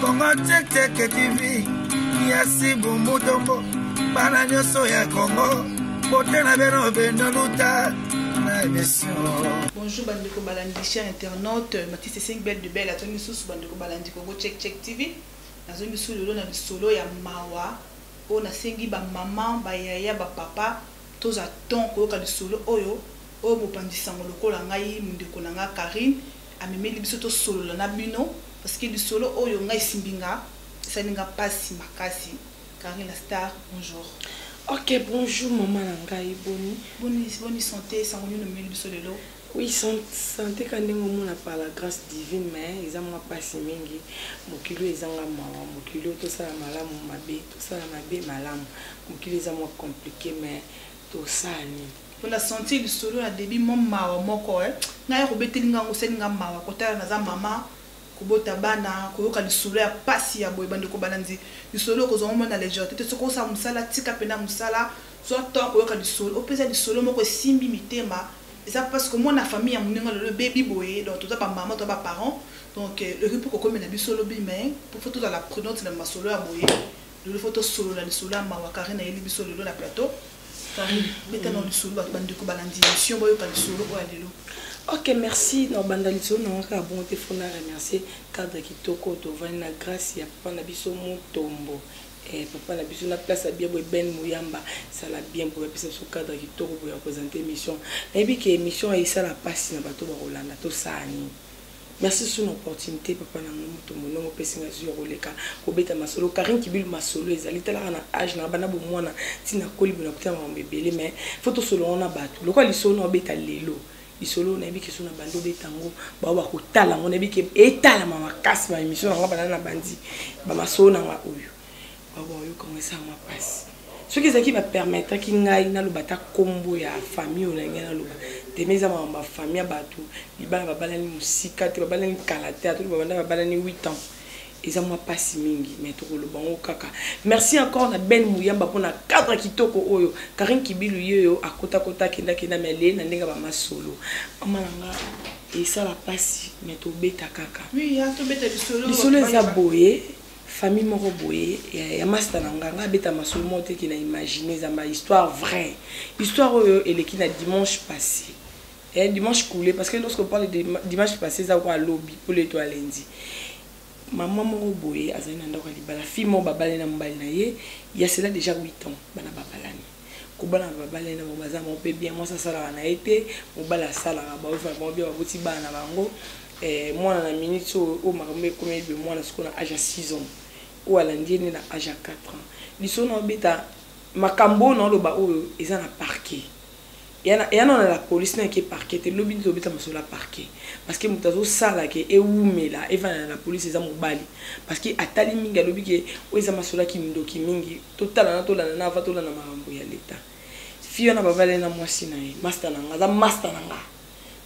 Kongo Tchek TV, Yasi Bumutombo, bana nyonso ya Kongo, bote na beno beno luta na émission. Bonjour bandeko balandi cher internaute Matisse 5 belle de belle atongi lisusu bandeko balandi Congo Check Check TV nazongi lisusu lelo na lisolo ya mawa oyo nasengi ba maman ba yaya ba papa tozwa temps koyoka lisolo oyo oyo mopanzi sango lokola ngai ndeko na nga Carine amemeli biso tosolola na bino parce que lisolo oyo ngai esimbi nga esali nga pasi makasi. Carine la star, bonjour. Ok, bonjour maman na ngai, boni? Boni, boni santé, sango nini omemeli biso lelo? Oui, santé ka ndenge omona par la grâce divine, mais eza mwa pasi mingi. Mokili oyo ezanga mawa, mokili oyo tosala malamu mabe, tosala mabe malamu. Mokili eza mwa compliqué, mais tosala nini? Pona sentir lisolo na début mwa mawa moko eh. Ngai akobeteli nga yango osali nga mawa kotala naza mama kobota bana koyoka lisolo ya pasi ya boye bandeko balandi lisolo okozwa ngo na légèreté te soki osala mosala tika mpena mosala zwa temps koyoka lisolo opesa lisolo moko esimbi mitema eza parce que mwana famille ya moninga lelo ebebi boye donc toza bamama toza baparent donc ekoki mpe kokomela biso lobi mais po fo tozala prudente na masolo ya boye lelo fo tosolola lisolo ya mawa Karine ayeli biso lelo na plateau. Karine, beta na lisolo bato bandeko balandi émission boyoka lisolo oyo ya lelo. Ok, merci. Na banda lisolo na kaka bongo te fo na remercier cadre kitoko tovandi na grâce ya papa na biso Mutombo. Eh, papa na biso na place ya bien boye Ben Muyamba sala bien boye apesa biso cadre kitoko boye ya présenter émission. Nayebi ke émission esala mpasi na bato bakolanda tosala nini. Merci sur l'opportunité papa na ngai Mutombo ndenge opesi ngai zuwa koleka kobeta masolo. Carine Kibilu masolo ezali talaka na age na bana bomwana ntina koli bona kutana makambo ebele mais faut tosolola na bato lokola lisolo na obeta lelo lisolo nayebi ke so na bandi obeta yango bao bakotala yango nayebi ke etalama makasi ba émission na ngai bana na bandi bamasolo na ngai oyo bao bayoka yango esala mwa mpasi. Soki ezalaki bapermettraki ngai naloba ata nkombo ya famille oyo nalingi naloba te, mais eza makambo ya famille ya bato libala babalani mosika te, babalani kala te, atoli babanda babalani 8 ans, eza mwa mpasi mingi mais tokoloba yango kaka. Merci encore na Ben Muyamba mpona cadre kitoko oyo. Carine Kibilu ye oyo akotakota akendakenda mais alei na ndenge ya bamasolo. Mama na nga esala mpasi mais tobeta kaka. Oui, ya tobeta lisolo. Lisolo eza boye. Famille moko boye ya master na nga, nga abeta masolo moko te ke na imagine, eza ma histoire vraie. Histoire oyo eleki na dimanche passé. Eh, dimanche coulé, parce que lorsque on parle de dimanche passé, eza kwa lobi pour le toi lundi. Maman moko boye azali na ndako ya libala, fille moko babale na mobali na ye, il y a cela déjà 8 ans, bana babalani. Kobala na babale na bango baza bango mpe bien, mwasi asalaka na ye te, mobali asalaka, baofa bango bien, baboti bana na bango. Eh, mwana na minute oyo oyo makambo ekomi ebe mwana sikoyo na age ya 6 ans oyo alandi ye nde na age ya 4 ans. Lisolo na obeta makambo oyo naoloba oyo eza na parquet. Eya na la police na ke parquet te, lobi nde obeta masolo ya parquet parce que moto azosala ke ewumela evanda na la police eza mobali parce que atali mingi alobi ke oyo eza masolo ya kindoki mingi, totala na tolanda na ava tolanda makambo ya leta. Fille wana babale na mwasi na ye, master na nga aza master na nga,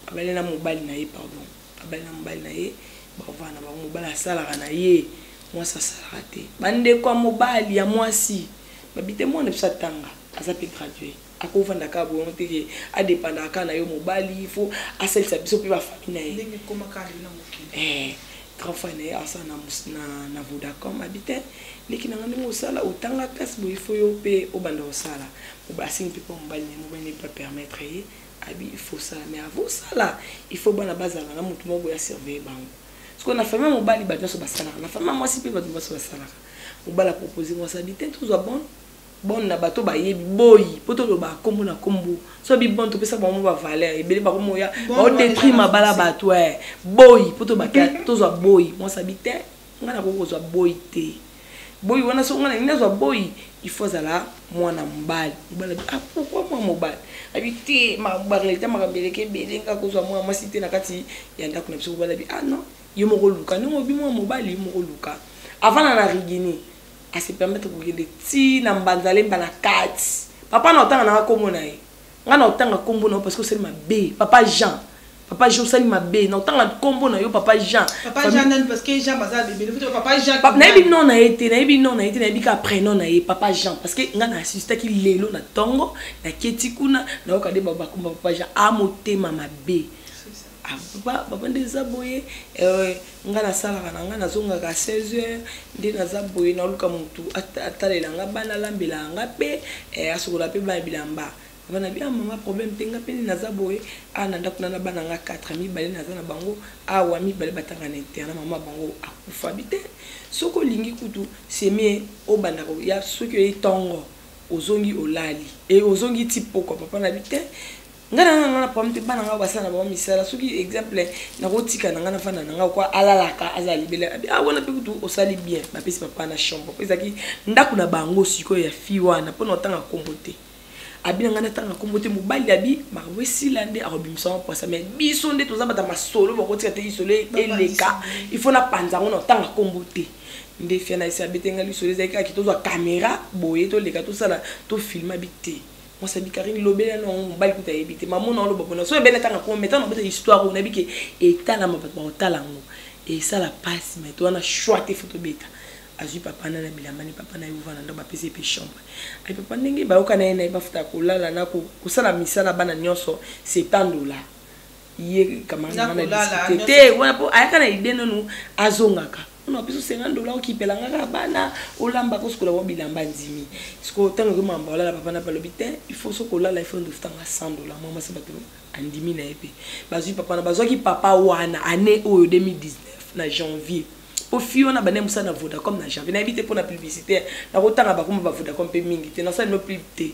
abali na mobali na ye, pardon, abali na mobali na ye, bavanda na bango, mobali asalaka na ye, mwasi asalaka te. Bandeko ya mobali ya mwasi babi te mwana biso atanga aza mpe gradué, akovanda kaka boye te ke adépendaka kaka na yo mobali, il faut asalisa biso mpe bafamille na ye. Ndenge ekoma kaka lelo na mokili. Eh, grand frère na ye asala na Vodacom, abi te leki na nga ndenge osala otanga classe boye, il faut yo mpe obanda kosala. Asengi mpe mpo mobali na ye, mobali na ye mpe apermettre ye, abi il faut sala, mais avant sala il faut bana bazala na motu moko boye asurveiller bango. Parce que na famille ya mobali bato nyonso basalaka, na famille ya mwasi mpe bato nyonso basalaka. Mobali apropose mwasi abi te tozwa bonne bonne na bato bayebi boyi po toloba kombo na kombo, so bi bonne topesa bango ba valeur ebele bakomoya baodétruire mabala bato boyi po tozwa boyi. Mwasi abi te nga nakoki kozwa boyi te, boyi wana so nga nalingi nazwa boyi il faut azala mwana mobali. Mobali abi ah pourquoi mwana mobali? Abi te ba réalité makambo eleki ebele nga kozwa mwana mwasi te na kati ya ndako na biso. Mobali abi ah non, yo moko luka ndenge obi mwana mobali, yo moko luka. Avant na rigini a se permettre kokende ti na Mbanzalemba na kati. Papa na otanga nanga kombo na ye, nga na otanga kombo na yo parce que osali mabe. Papa Jean, papa Jean osali mabe, na otanga kombo na yo papa Jean. Papa Jean nani? Parce que Jean baza bébé, faut papa Jean. Nayebi nom na ye te, nayebi nom na ye te, nayebi ka prénom na ye papa Jean parce que nga na assistaki lelo na tongo na keti kuna nayoka nde bakomba papa Jean a motema mabe. Ah, papa, papa nde eza boye, eh, nga nasalaka na nga nazongaka 16 heures nde naza boye, naluka motu atalela nga bana, alambelaka nga mpe, eh, asokola mpe bana bilamba. Papa na bi, ah mama, problème te, nga mpe nde naza boye, ah na ndako na bana nga 4, mibale naza na bango awa, mibale batanga na internat, mama bango akufa bi te. Soki olingi kutu semie obanda koya, soki oye ntongo ozongi olali e ozongi ti pokwa. Papa na bi te, nga na nga na problème te, bana nga basala na bango misala. Soki exemple nakotika na nga nafanda na nga kwa alalaka azala libele. Ah wana mpe kutu osali bien. Bapesi papa na chambre mpo ezalaki ndako na bango. Sikoyo ya fi wana, mpona otanga nkombo te, abi na ngai natanga nkombo te, mobali abi makambo esila nde akobimisa ngo poisa. Mais biso nde toza bata masolo, bakotika te lisolo eleka, il faut napanza yango na otanga nkombo te. Nde fia na esi abetenga lisolo, ezalaki kaka tozwa caméra boye, toleka, tosala, tofilme. Abi te, mwasi abi Karine, lobela na yango, mobali kuta ayebi te. Mama na oloba mpona so ebele atanga nkombo, mais ntango nabeta histoire oyo, nayebi ke etalama, bato bakotala yango, esala pasi. Mais towana choix te, faut tobeta. Azwi papa na bilamba ni papa na ye ovanda ndako, bapesi ye mpe chambre. Ay papa ndenge bayoka na ye na ye, bafuta kolala na kosala misala bana nyonso 70 $. Ye camarade na nga na discute te wana mpo ayaka na idée nanu azongaka ono biso 50 $, okipela nga kaka bana, olambaka, osukola bango bilamba. Ndimi sikoyo ntango ekomamba olala, papa na balobi te, il faut soki olala, il faut ndofutanga 100 $. Mwa mwasi bato andimi na ye mpe bazwi papa na bazwaki papa wana année oyo 2019 na janvier, po fi wana bande mosala na Vodacom na janvier. Nayebi te mpona publicitaire, nakotanga bakoma ba Vodacom mpe mingi te, nasala no pub te.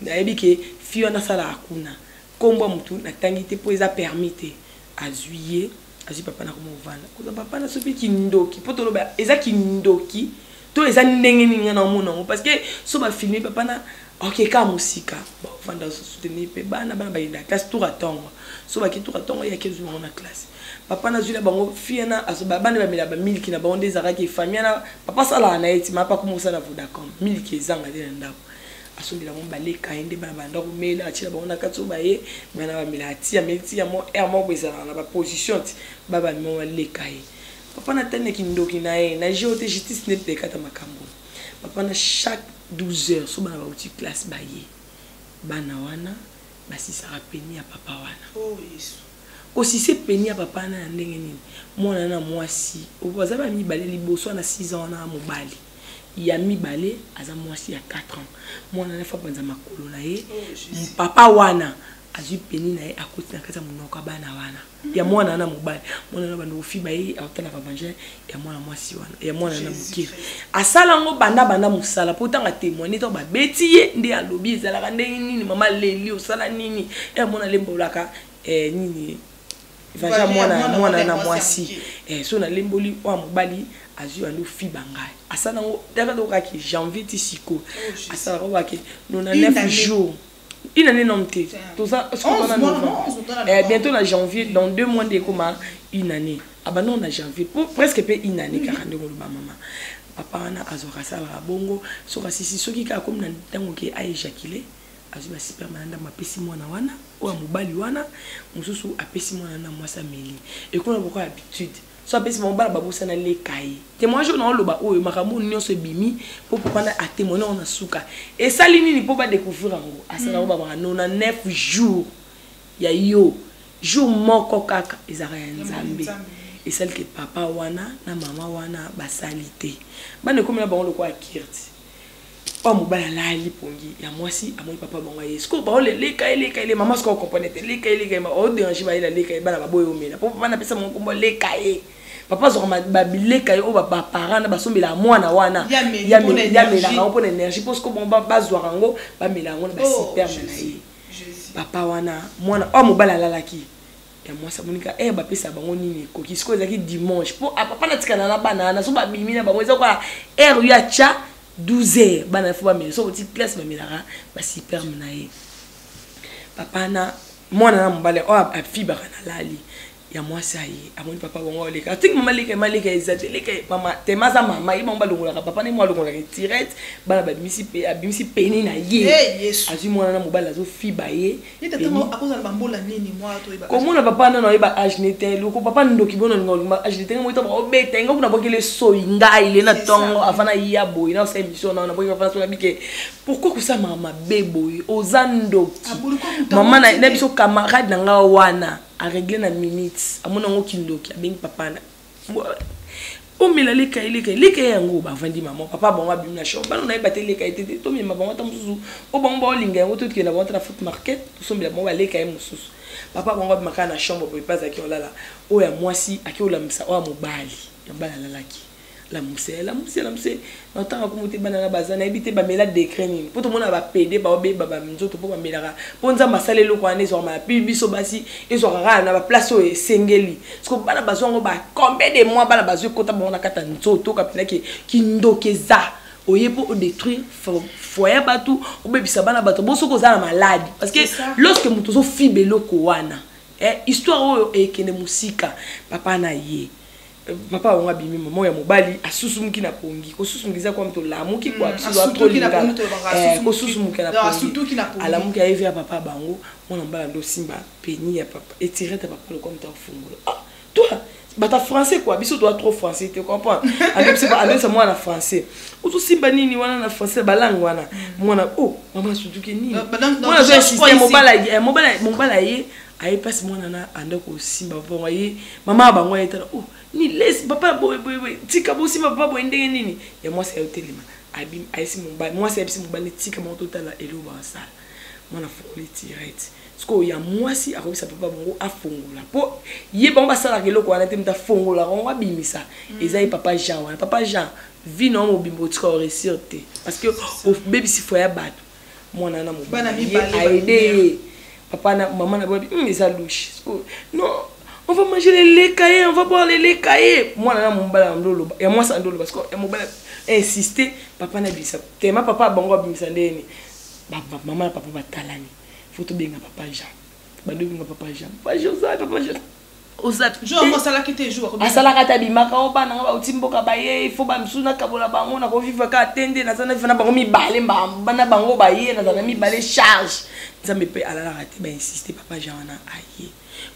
Nayebi ke fi wana asalaka kuna, nkombo ya motu natangi te mpo eza permis te. Azwi ye, azwi papa na koma ovanda kozwa papa na soki kindoki, mpo toloba eza kindoki to eza ndenge nini, nga na omona yango, parce que so bafilme papa na okeka mosika, baovanda soutenir mpe bana. Bana bakenda classe tour atongo, so baki tour atongo, eyaki ezwi bango na classe. Papa nazwila bango fille na bana bamela bamiliki na bango. Nde ezalaki famille wana, papa asalaka na ye ti mapa akoma kosala na Vodacom, miliki ezanga te na ndako. Asombela bango baleka ye nde bana banda komela, atiela bango na kati oyo baye bana bamela, atia meli ti ya mo aire moko ezalaka na baposition ti babamimo baleka ye. Papa na tani na kindoki na ye na jeu te, justice nde mpe ekata makambo. Papa na chaque 12 heures, so bana bauti classe baye, bana wana basisaka pénis ya papa wana. Oh, Yesu. Kosise pénis ya papa wana na ndenge nini? Mwana na mwasi baza ba mibale, liboso wana 6 ans wana mobali, ya mibale aza mwasi ya 4 ans. Mwana na fa panza makolo na ye. Oh, papa wana azwi pénis na ye, akoti na kati ya monoko ya bana wana, ya mwana wana mobali. Mwana wana bando kofiba ye, aotalaka vagin ya mwana mwasi wana, ya mwana na moke. Asala yango banda banda mosala, mpo ntango atémoigne, ntango babeti ye nde alobi ezalaka ndenge nini. Mama leli, osala nini? E mwana alembolaka, eh, nini, vagin mwana, mwana na mwasi, eh, so nalemboli oyo mobali azwi, bando fiba ngai. Asala yango taka tokokaki janvier ti sikoyo, asalaka obaki 99 jours, une année non te, toza bientôt na janvier, dans 2 mois nde ekoma une année. Abanda na janvier po presque mpe une année kaka. Ndenge oloba mama, papa wana azwaka, asalaka bongo. Soki asisi, soki kaka komi na ntango ke aéjacule, azwi basperme na ndambo, apesi mwana wana oyo ya mobali wana, mosusu apesi mwana na mwasi ameli. Ekoma boko habitude, so apesi bango bana, babosana leka ye. Témoignage oyo naoloba oyo, makambo nyonso ebimi mpo papa na atémoigne yango na suka. Esali nini mpo badécouvrir yango? Asala yango babaka 99 jours ya yo, jour moko kaka ezalaka ya Nzambe. Esali ke papa wana na mama wana basali te, bana ekomi na bango lokola kirti. Oyo mobali alali pongi ya mwasi, amoni papa bango aye. Sikoyo baole leka ye, leka ye. Mama sikoyo comprendre te, leka ye, leka ye, odérange bayela leka ye. Bana baboyi omela po papa napesa bango kombo leka ye. Papa azwaka babileka ye oyo baparent na basombelaka mwana wana, yamelaka yango mpona énergie, mpo sikoyo bango bazwaka yango, bamela yango na basperme na ye. Papa wana, mwana oyo mobali alalaki ya mwasi, amonika ere bapesa bango nini ekoki. Sikoyo ezalaki dimanche, mpo papa natikana na bana wana, so babimi na bango, eza koka heure oyo atya 12 heures, bana faut bamela. So oti classe, bamelaka basperme na ye. Papa na mwana na mobali oyo afibaka na lali ya mwasi, aye amoni papa bango aleka, atiki mama leka, ma leka eza te, leka mama tema aza mama ye. Bango balongolaka papa na ye mo, alongolaka etirete, bana babimisi pe, abimisi pénis na ye, azwi mwana na mobali, azofiba ye. Komona papa nano ayeba age ne te, loko papa ndoki bona olinga olinga age ne te. Ngai moita obeta nga kuna, bwakele soi ngai le na ntongo avant naya boye na osala émission na nabwaki papa na so nabike. Pourquoi kosamaka mabe boye? Oza ndoki. Mama na biso, camarade na ngai wana. Aregle na minute, amoni yango kindoki, abengi papa na omela leka ye, leka ye, leka ye yango. Bavandi, mama, papa bango abimi na chambre. Bana nayeba te leka ye te te, tomema bango ata mosusu oyo bango baolinga yango, tokende na bango ata na foot market, tosombela bango baleka ye mosusu. Papa bango abima kaka na chambre boye mpe azalaki kolala. Oyo ya mwasi ake kolamisa oyo ya mobali. Ya mobali alalaki, lamuse, lamuse, lamuse. Na ntango akomo te, bana na baza, nayebi te bamela degré nini, mpo tomona bapede baobeba banzoto, mpo bamelaka, mpo Nzambe asala eloko wana ezwaka malapi. Biso basi ezwaka kaka na baplace oyo esengeli. Siko bana bazwa yango ba combien de mois, bana bazwa, ekota bango na kati ya nzoto kapinaki. Kindoki eza oye mpo odétruire foyer, bato obebisa bana bato bo soki oza na maladi, parce que lorsque moto ozofiba eloko wana, histoire oyo ekende mosika. Papa na ye, papa wango abimi, mama ya mobali asusumuki na pongi. Kosusumuki eza kwa moto olamuki kwa biso, kosusumuka na pongi. Alamuki, ayevi ya papa bango. Mwana mobali ando osimba pénis ya papa, etirete ya papa lokwa moto afungola. Ah, toi bata français quoi, biso toa trop français te, comprendre. Andebisa mwana français, ozosimba nini wana na français balangue wana. Mwana, oh mama, asutuki nini? Mwana azo insiste. Mobala ye aye mpasi, mwana na anda kosimba bongo aye mama ya bango ayetala, oh ni laisse papa boye boye boye, tika bosimba papa boye ndenge nini? Ya mwasi ayo telema, ayesi mobali, mwasi ayebisi mobali, tika bango totala eloko basala. Mwana afungoli tirette. Sikoyo ya mwasi akobisa papa bango afongola, mpo ye bango basalaka eloko wana te. Moto afongolaka yango abimisa eza ye papa Jean wana. Papa Jean, vie na yo mobimba otika oréussir te, parce que obebisi foyer ya bato. Mwana na mobali ye aide ye, papa na mama na bobi, eza louche. Non, on va manger les lait caillé, on va boire les lait caillé. Mwana na mobali ando loba, ya mwasi ando loba. Sikoyo ya mobali insiste, papa na bisa tema, papa bango abimisa ndeni. Mama na papa batalani, faut tobenga papa Jean. Bando benga papa Jean, papa Jean oza, papa Jean oza. Asalaka te, abimaka o bana nga bauti mboka baye, ifo bamisusu nakabola bango, nakovivre kaka te nde naza na bango mibale, bana bango baye, nazala na mibale charge. Nzambe mpe alalaka te. Bainsiste, papa Jean wana aye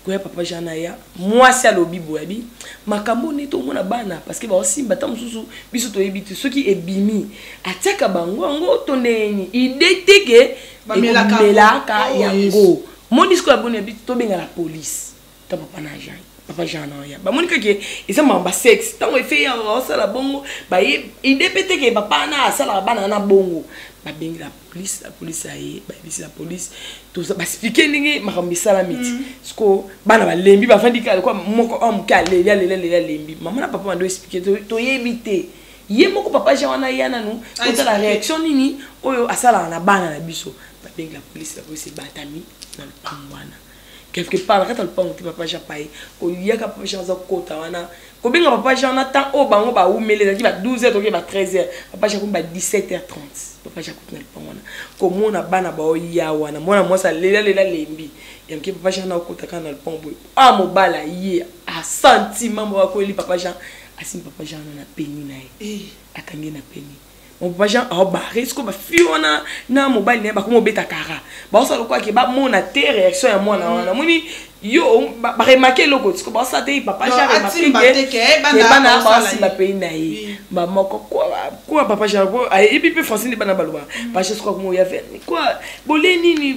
koya. Papa Jean aya, mwasi alobi boye, abi makambo nde tomona bana, parce que baosimba ta mosusu, biso toyebi te soki ebimi atiaka bango yango to ndenge nini, idée te ke ekomelaka yango. Moni sikoyo aboni, abi tobenga la police. Ta papa na Jean, papa Jean na oya, bamoni kaka eza makambo ya sexe. Ntango efe ya osala bongo, baye idée mpe te ke papa na asalaka bana na bongo. Babengi la police, la police aye, bayebisi la police, baexpliquer ndenge makambo esalami ti siko bana balembi, bavandi kaka lokwa moko oyo moke aleli, aleli, aleli, alembi. Mama na papa bando expliquer, toyebi te. Ye moko papa Jean wana ya nanu totala réaction nini oyo asalaka na bana na biso. Babengi la police, la police ebatami na lopango wana quelque part na kati ya lopango te. Papa Jean paye koyaka, papa Jean aza kokota wana, kobenga papa Jean na temps oyo bango baumeli ezalaki ba 12 heures, toke ba 13 heures. Papa Jean komi ba 17 heures 30, papa Jean akuti na lopango wana, komona bana baoya wana. Mwana mwasi alela lela, lembi ya moke. Papa Jean na okota kaka na lopango boye, a mobala ye asentiment moko akweli papa Jean, asimbi papa Jean wana na pénis na ye, akangi na pénis. Mon papa Jean aobare. Sikoyo bafille wana na mobali na ye bakoma obeta kara, baosala lokola bamona te réaction ya mwana wana. Moni yo baremarquer eloko, sikoyo baosala te papa Jean remarke bana baosimba pays na ye bamoko kwa. Papa Jean ayebi mpe français nde bana balobaka. Papa Jean sikoyo akoma oya kwa bolie nini,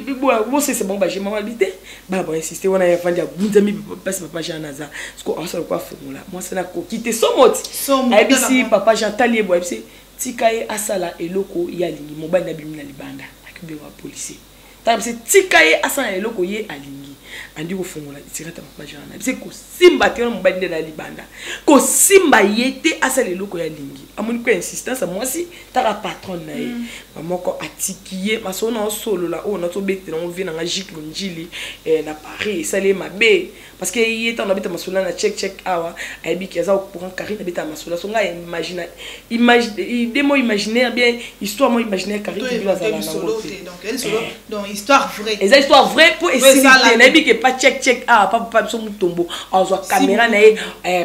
bosesa bango baje. Mama abi te, bana bainsiste wana, ye avandi agunzami mpasi. Papa Jean aza sikoyo aosala lokola afongola, mwasi na akoki te, somoti. Ayebisi papa Jean, tali ye boye, ayebisi tika ye asala eloko ye alingi. Mobali nabimi na libanda, akobenga bapolisier. Tala bise, tika ye asala eloko ye alingi. Andi kofongola tirata, papa Jean na bise kosimba te wana, mobali nde na libanda kosimba ye te, asala eloko ye alingi. Amoni ko insistance ya mwasi, taka patronne na ye bamoko atiki ye masolo na osolola oyo nazobetela yango vie nanga Jike Lonjili na Paris esali ye mabe, parce que ye ntango nabeta masolo na check check awa, ayebi ki aza au courant. Karine abetaka masolo, so ngai imagine idée mo imaginaire bien, histoire mo imaginaire. Karine toujours azala nango te. Eza histoire vraie mpo esili te. Nayebi ke pa check check awa, papa biso Mutombo azwa caméra na ye,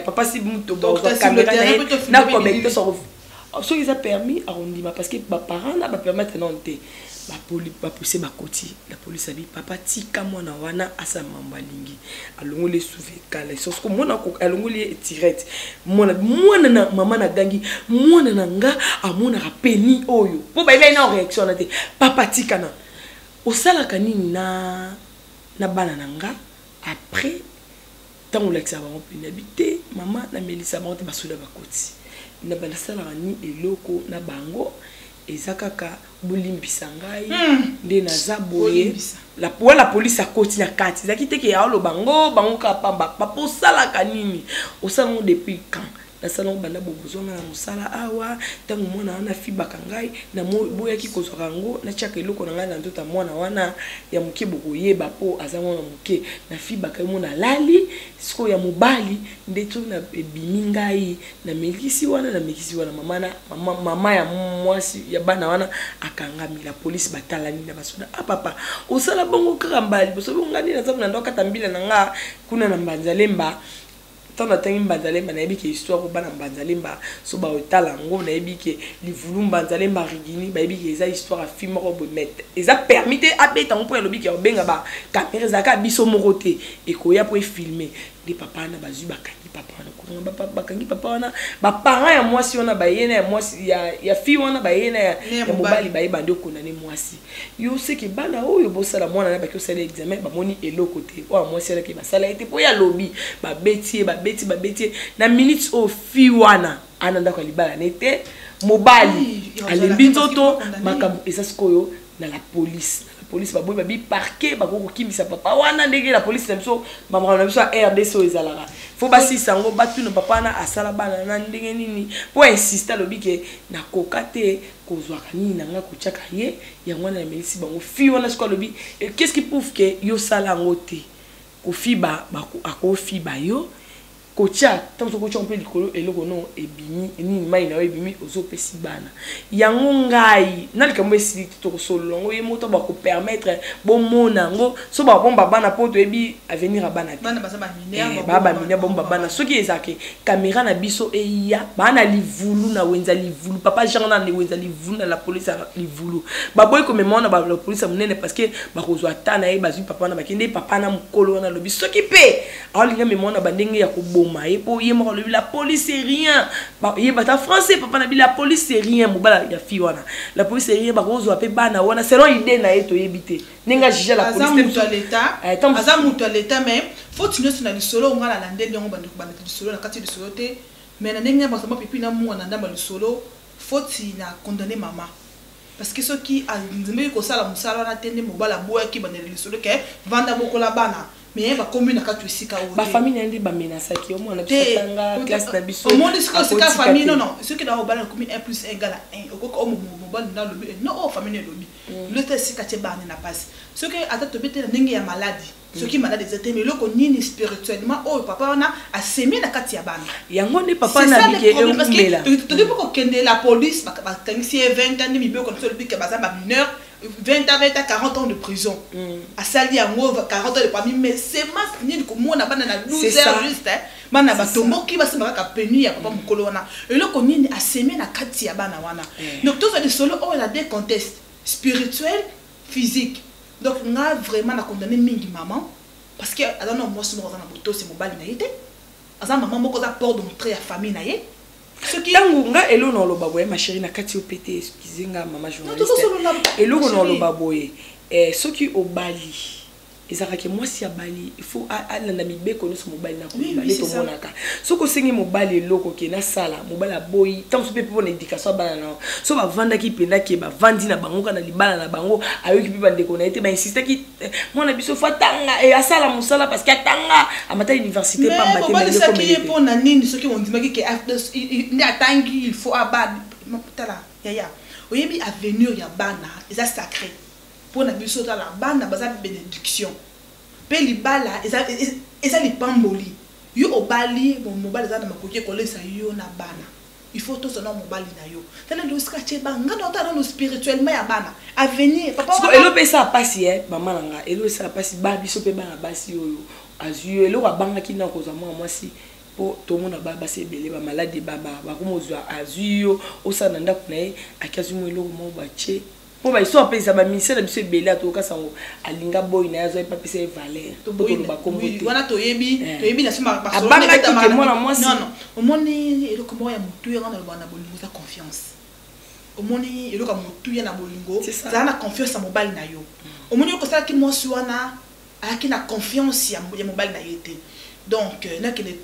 papa si Mutombo azwa caméra na ye na connecte soki eza permis, akondima, parce que baparent na bapermettre nano te. Bapolisier bakoti, la police abi papa tika mwana wana asala mambo alingi. Alongoli esuve kala soko mwana alongoli ye tirette. Mwana na mama na gangi, mwana na nga amonaka pénis oyo mpo bayebaki na réaction wana te. Papa tika na osalaka nini na bana na nga? Après, ntango olakisa bango mpe nayebi te, mama, namelisa bango te. Basoda bakoti na banasalaka ni eloko na bango, eza kaka bolimbisa ngai nde naza boye. Bolimbisa. La police akoti na kati, ezalaki te ke aoloba ngo bango kaka pamba. Papa, osalaka nini? Osala ngo depuis quand? Nasala ngo banda bobozwanga na mosala awa. Ntango mwana wana afibaka ngai, naboyaki kozwaka yango, natiaka eloko na ngai na nzoto ya mwana wana ya moke. Bokoyeba mpo aza mwana moke, nafibaka ye, mona alali. Sikoyo ya mobali nde soki na ebimi ngai, namekisi wana, namekisi wana. Mama na mama, mama ya mwasi ya bana wana akangami. La police batalani na basoda: "Ah papa, osala bongo kaka mbala liboso bongo? Ngai nde naza na ndo akata mbila na nga kuna na Mbanzalemba." Ntango natangi Mbanzalemba, nayebi ke histoire oyo bana Mbanzalemba so baotala yango, nayebi ke livulu Mbanzalemba Rigini, bayebi ke eza histoire ya fille moko boye, mais eza permis te abeta yango mpo alobi ke obenga bacaméra, ezalaka biso moko te ekoya mpo efilme. Nde papa wana bazwi, bakangi papa wana, kokanga, bakangi papa wana. Baparent ya mwasi wana baye na ya mwasi ya fille wana, baye na ya mobali, bayeba nde okondane mwasi yo seke bana oyo bosala mwana na baki osala examen, bamoni eloko te. Oyo mwasi alaki basala ye te mpo ye alobi babeti ye, babeti, babeti ye. Na minute oyo fille wana ana ndako ya libala ne te, mobali alembi nzoto. Makambo eza sikoyo na la police. La police baboyi, babi parquet bakoki kokimisa papa wana. Ndenge la police na biso, bamakambo na biso ya RDC oyo ezalaka, fo basisa yango, batuna papa wana asala bana na ndenge nini, mpo insiste alobi ke nakoka te kozwaka nini na ngai kotiaka ye yango wana, namelisi bango. Fille wana sikoyo alobi: "Qu'est-ce qui prouve ke yosala yango te?" Kofiba, akofiba yo, kotia ntango soki otia mpe likolo eloko no ebimi nini, mai na yo ebimi, ozopesi bana yango. Ngai na likambo esili te, tokosolola yango ye moto bakopermettre bomona yango so babomba bana, mpo toyebi avenir ya bana te. Baa bamineur, bomba bana. Soki ezalaki caméra na biso eya, baa na livulu na wenza livulu, papa Jean na wenza livulu na la police ya livulu, baboyi komema wana la police ya monene parce que bakozwa ata na ye. Bazwi papa wana, bakende. Papa na mokolo wana alobi soki mpe aolinga mema wana bandenge ya koboma ye, mpo ye moko alobi la police c'est rien. Ye bata français, papa na bi la police c'est rien. Mobala ya fille wana, la police c'est rien, bakozwa mpe bana wana selon idée na ye, toyebi te ndenge ajuge la police. Aza moto ya leta, mais faute nyonso na lisolo nga nalandeli yango, bandeko bandeko, lisolo na kati ya lisolo te, mais na ndenge basamba pipi na mwana ndamba lisolo, faute na condamné mama, parce que soki andimaki kosala mosala wana te, nde mobali aboyaki bandela lisolo ke vanda bokola bana, mais bakomi na kati esika oyo. Bafamille na ye nde bamenasaki yo mwana biso atanga classe na biso. Omoni sikoyo sika famille, non non, soki na mobali akomi 1 plus 1 égale à 1, okoki oyo mobali na alobi non, oyo famille elobi lota esika tie bana na pasi. Soki ata tobi te na ndenge ya maladi, soki maladi eza te, mais eloko nini spirituellement oyo papa wana asemi na kati ya bana? Yango nde papa na bike eumbela. Toki mpo kokende la police, bakangisi ye 20 ans, nde mibeko na biso olobi ke baza bamineur, 20 ans, 20 ans, 40 ans de prison. Asali yango 40 ans de parmi, mais semence nini komona bana na 12 heures juste bana batomboki, basimba kaka peni ya papa mokolo wana, eloko nini aseme na kati ya bana wana? Donc tozwa lisolo oyo na deux contextes, spirituel, physique. Donc nga vraiment na condamné mingi maman, parce que aza na mwasi moko aza na botosi mobali na ye te, aza mama moko aza porte d'entrée ya famille na ye. Soki ntango nga eloko na oloba boye, ma chérie, na kati yo pe te, excuse nga mama journaliste, eloko na oloba boye, soki obali, ezalaka mwasi abali, il faut alanda mibeko nyonso mobali na koloba. Nde tomonaka soki osengi mobali eloko ke nasala, mobali aboyi, ntango mosusu mpe mpona éducation ya bana na yo. So bavandaki mpenza ke bavandi na bango kaka na libala na bango, ayoki mpe bandeko na ye te, bainsistaki mwana biso fo atanga, asala mosala parce que atanga, amata université pamba te. Obalisaki ye mpo na nini soki ondimaki ke nde atangi, il faut abana? Tala yaya, oyebi avenir ya bana eza sacré mpo na biso. Tala, bana baza bénédiction, mpe libala eza lipamboli. Yo obali, mobali eza na makoki ekolesa yo na bana, il faut tozala mobali na yo. Tala nde osika tie banga na otala nano spirituellement ya bana, avenir papa. Elo mpe esala mpasi e mama na nga, elo esala mpasi ba biso mpe bana basi oyo azwi yo, eloko abangaki na kozwa mwana mwasi, mpo tomona basi ebele bamaladi bakomozwa. Azwi yo, osala na ndako na ye, aki azwi mo eloko moko batie mpo bahistoire mpe eza baministère na biso ebele atoyoka sango alinga boyi na ye, azwa ye mpe apesa ye valeur, mpo toloba kombo te. Wana toyebi, toyebi na so. Abangaki ke mwana mwasi. Non, omoni eloko moko ya motuya nga nalobaka na bolingo eza confiance. Omoni eloko ya motuya na bolingo, zala na confiance ya mobali na yo. Omoni eloko osalaki mwasi wana. Azalaki na confiance ya mobali na ye te. Donc nakende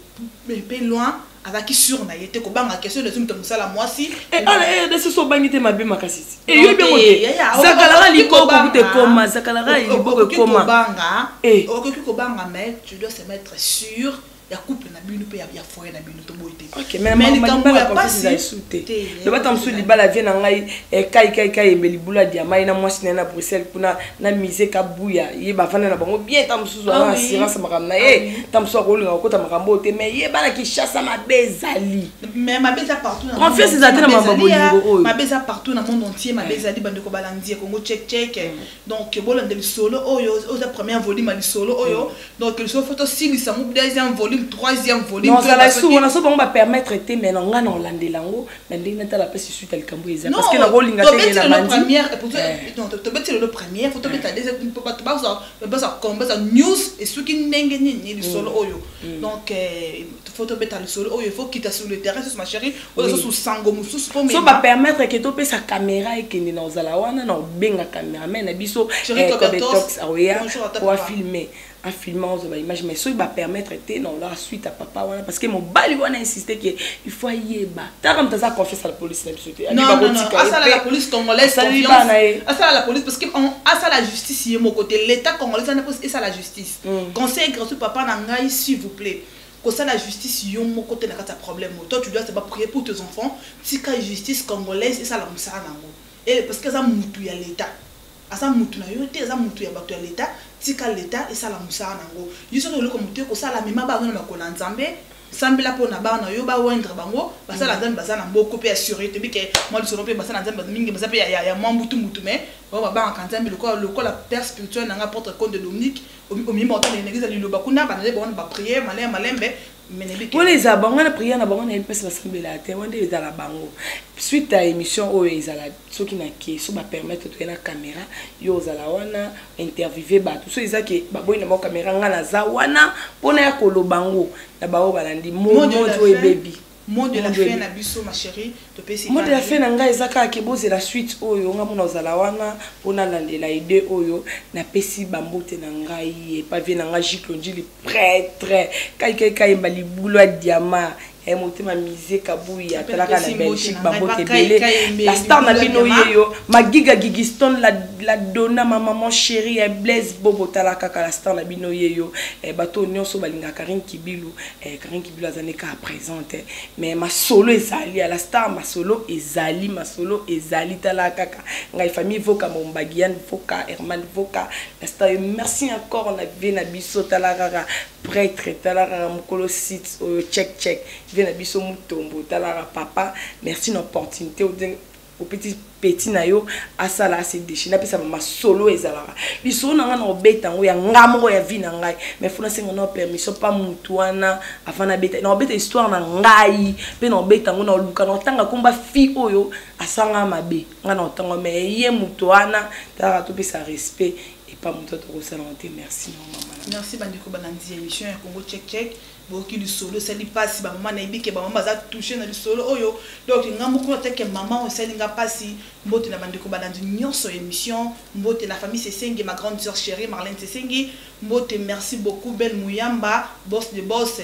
mpe loin, azalaki sûr na ye te, kobanga question ezwi moto mosala mwasi. Rdc, so obangi te, mabe makasi ti eyobi yango te. Zakalaka liboko kuta ekoma, zakalaka liboko ekoma. Okoki kobanga, mais tu dois se mettre sûr ya couple na bino mpe ya foyer na bino. Toboyi te. Mais likambo ya pasi te, lobata mosusu libala vie na ngai kai kai kai yembe libula diama ye na mwasi na ye na Bruxelles kuna na mise kabuya ye, bavanda na bango bien. Ta mosusu aza na assurance makambo na ye, ta mosusu akolinga kokota makambo oyo te, mais ye bana Kinshasa mabe ezali. Mais mabe eza partout. Confiance eza te na makambo bolingo oyo. Mabe eza partout na monde entier, mabe ezali. Bandeko balandi ya Congo Check Check, donc bolanda lisolo oyo, oza première volume ya lisolo oyo. Donc lisolo faut tosilisa ngo, deuxième volume, troisième volume. Ozala su wana so bango bapermettre te, mais na nga na olandela yango na ndenge natala mpe suite ya likambo eza, parce que nakolinga te ye na bandi. Tobeti lelo première, faut tobeta deuxième mpo bato bazwa bazwa news esuki ndenge nini lisolo oyo. Donc faut tobeta lisolo oyo, il faut kita sur le terrain susu, ma chérie, oyo susu sango mosusu mpo so bapermettre ke topesa caméra ekende na ozala wana na obenga caméraman na biso Cobetox aoya po afilme, afilme, ozwa baimage. Mais soki bapermettre te, na olaka suite ya papa wana, parce que mobali wana insiste ke il faut ayeba taka moto aza confiance à la police na biso te. Asala la police congolaise confiance, asala la police, parce que asala justice ye moko te. L'état congolais wana esala justice. Conseil gratuit, papa na ngai, s'il vous plaît, kosala justice yo moko te na kati ya problème. Toi, tu dois seulement prier pour tes enfants. Tika justice congolaise esala mosala nango, parce que aza mutu ya l'état, aza mutu na yo te, aza mutu ya bato ya l'état. Tika l'état esala mosala nango. Yo soki eloko motu ekosala, mema bana na makolo ya Nzambe, sambela mpo na bana yo, bawendre bango basala Nzambe, baza na mboko mpe assuré. Toyebi ke mwa lisolo mpe basala Nzambe mingi baza mpe ya mwa mbutu mutu, mais bango babangaka Nzambe lokola père spirituel nanga, apôtre Conde Dominique. Omiyima otala na église ya liloba kuna, banale bango na baprière malembe malembe. Wana ezala bango na prière na bango, nayebi mpasi basambela te. Wana nde ezala bango. Suite ya émission oyo ezala soki na ke so bapermettre toye na caméra, yo ozala wana, interviewe bato. So eza ke baboyi na bango caméra, nga naza wana mpona ya koloba ngo na bango balandi monde oyo ebebi. Mot de la fin na biso, ma chérie, topesi. Mot de la fin na ngai eza kaka ke bozela suite oyo. Nga mona ozala wana mpona alandela ide oyo. Napesi bambote na ngai epa vie na ngai Gicle Njili, prêtre kaikai kayemba libulu ya diama ya motema, mise Kabuya atalaka na Belgique. Bambote ebele, la star na bino yeyo Magiga Gigiston, la dona, ma maman chérie ya Blaise Bobo. Tala kaka la star na bino yeyo. Bato nyonso balingaka Karine Kibilu, Karine Kibilu aza nde kaka présente, mais masolo ezali ya la star, masolo ezali, masolo ezali. Tala kaka ngai, famille Voka Mombagian Voka, Herman Voka, la star yo. Merci encore na vie na biso. Tala kaka prêtre, tala kaka mokolo site oyo, check check, vie na biso Mutombo. Tala kaka papa, merci na opportunité opeti petit na yo asala ase déchi. Napesa masolo ezalaka lisolo na ngai na kobeta yango ya nga moko ya vie na ngai, mais faut nasenga na permission pa mutu wana avant nabeta. Na kobeta histoire na ngai mpe na kobeta yango, na koluka na kotanga komba fille oyo asanga mabe ngai na kotanga, mais ye moto wana talaka topesa respect epa moto tokosala te. Merci na mama. Merci bandeko balandi émission ya Congo Check Check. Boyoki lisolo esali mpasi bamama. Nayebi ke bamama baza touché na lisolo oyo. Donc nga moko atake mama oyo esali nga mpasi. Mbote na bandeko balandi nyonso émission, mbote na famille Sesengi, ma grande sœur chérie Marlène Sesengi, mbote. Merci beaucoup Belle Muyamba, boss de boss,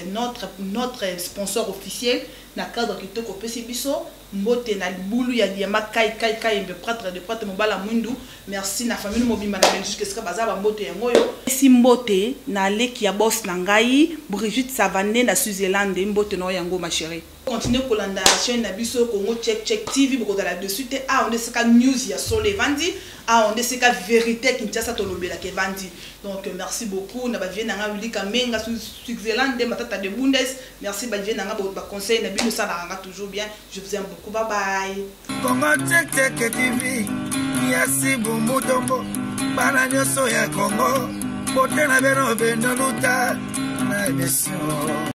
notre sponsor officiel na cadre kitoko opesi biso. Mbote na libulu ya diama kai kai kayembe, prêtre de prêtre, mobala mwindu. Merci na famille mobimba na Belgique esika baza, bambote yango oyo. Esi mbote na leki ya boss na ngai Brigitte Savane na Switzerland, mbote na oyo yango, ma chérie. Continue kolanda chaîne na biso Congo Check Check TV, bokozala dessus te. Awa nde esika news ya solo evandi, awa nde esika vérité Kinshasa tolobelaka evandi. Donc merci beaucoup na bavie na ngai Willy Kamenga Switzerland, Matata de Bundes. Merci bavie na ngai, baconseil na bino esalaka nga toujours bien. Je vous aime beaucoup, bye bye. Congo Check Check TV yasi bumutombo, bana nyonso ya Congo, bote na bino beno luta na émission.